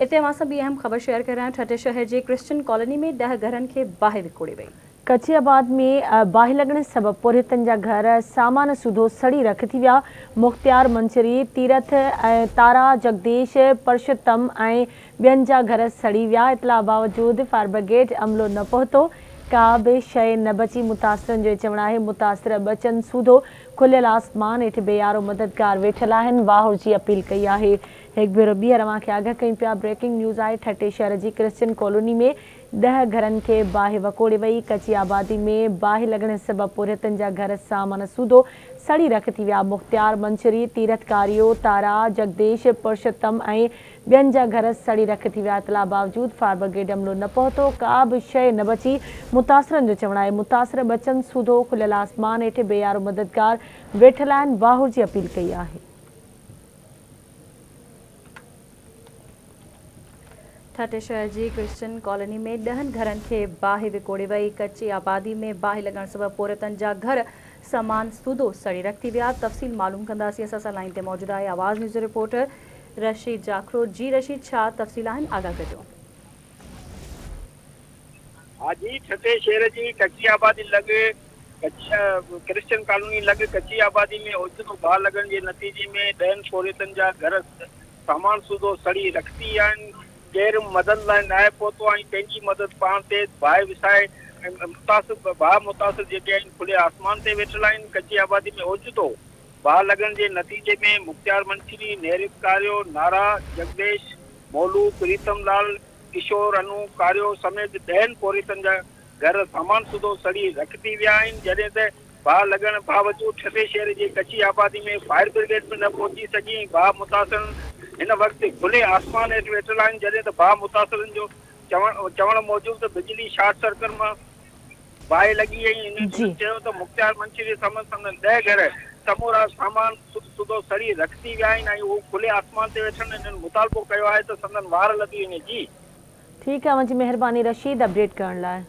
اتي اوهان سان ٻي اهم خبر شيئر ڪري رهيا آهيون ٺٽي شهر جي ڪرسچن ڪالوني ۾ ڏهه گهرن کي باهه وڪوڙي وئي. ڪچي آباد ۾ باهه لڳڻ سبب پورهيتن جا گهر سامان سوڌو سڙي رک ٿي ويا، مختيار منڇري، تيرٿ، تارا، جگديش، پرشوتم ۽ ٻين جا گهر سڙي ويا، اطلاع باوجود فائربرگيڊ عملو نه پهتو، ڪا به شيء نه بچي، متاثرن جو چوڻ آهي متاثر ٻچن سوڌو کليل آسمان هيٺ بي يارو مددگار ويٺل آهن، واهر جي اپيل ڪئي آهي. هڪ ڀيرو ٻيهر اوهان کي آگاهه ڪيون پيا بريڪنگ نيوز آهي ٺٽي شهر جي ڪرسچن ڪالوني ۾ ڏهه گهرن کي باهه وڪوڙي وئي، ڪچي آبادي ۾ باهه لڳڻ سبب پورهيتن جا گهر سامان سوڌو سڙي رک ٿي ويا، مختيار منڇري، تيرٿ ڪاريو، تارا، جگديش، پرشوتم ۽ ٻين جا گهر سڙي رک ٿي ويا، اطلاع باوجود فائربرگيڊ عملو نه پهتو، ڪا به شيء نه بچي، متاثرن جو چوڻ آهي متاثر ٻچن سوڌو کليل آسمان هيٺ بي يارو مددگار ويٺل آهن، واهر جي اپيل ڪئي آهي. ٺٽي شهر جي ڪرسچن ڪالوني ۾ ڏهن گهرن کي باهه وڪوڙي وئي، ڪچي آبادي ۾ باهه لڳڻ سبب پورهيتن جا گهر سامان سوڌو سڙي رک ٿي ويا، تفصيل معلوم ڪنداسين، اسان سان لائين تي موجود آهي آواز نيوز جو رپورٽر رشيد جاکرو، جي رشيد ڇا تفصيل آهن آگاهه ڪجو. حاجي ٺٽي شهر جي ڪچي آبادي لڳ ڪرسچن ڪالوني لڳ ڪچي آبادي ۾ اوچتو باهه لڳڻ جي نتيجي ۾ ڏهن پورهيتن جا گهر سامان سوڌو سڙي رک ٿي ويا آهن، ڪير به مدد لاء ناهي پهتو ۽ پنهنجي مدد پاڻ تي باهه وسائي ۽ متاثر باهه متاثر جيڪي آهن کلي آسمان تي ويٺل آهن، ڪچي آبادي ۾ اوچتو باهه لڳڻ جي نتيجي ۾ مختيار منڇري، نيرت ڪاريو، نارا، جگديش، مولو، پريتم لال، ڪشور، انو ڪاريو سميت ڏهن پورهيتن جا گهر سامان سوڌو سڙي رک ٿي ويا آهن، جڏهن ته باهه لڳڻ باوجود ٺٽي شهر جي ڪچي آبادي ۾ فائر برگيڊ به نه پهچي سگهي ۽ باهه متاثرن هن وقت کلي آسمان هيٺ ويٺل آهن جڏهن ته باهه متاثرن جو چوڻ چوڻ موجب ته بجلي شارٽ سرڪٽ مان باهه لڳي ۽ هنن چيو ته مختيار منڇري سميت سندن ڏهه گهر سمورا سامان سوڌو سڙي رک ٿي ويا آهن ۽ هو کلي آسمان تي ويٺل آهن هنن مطالبو ڪيو آهي ته سندن وار لڌي وڃي جي. ٺيڪ آهي اوهان جي مهرباني رشيد اپڊيٽ ڪرڻ لاء.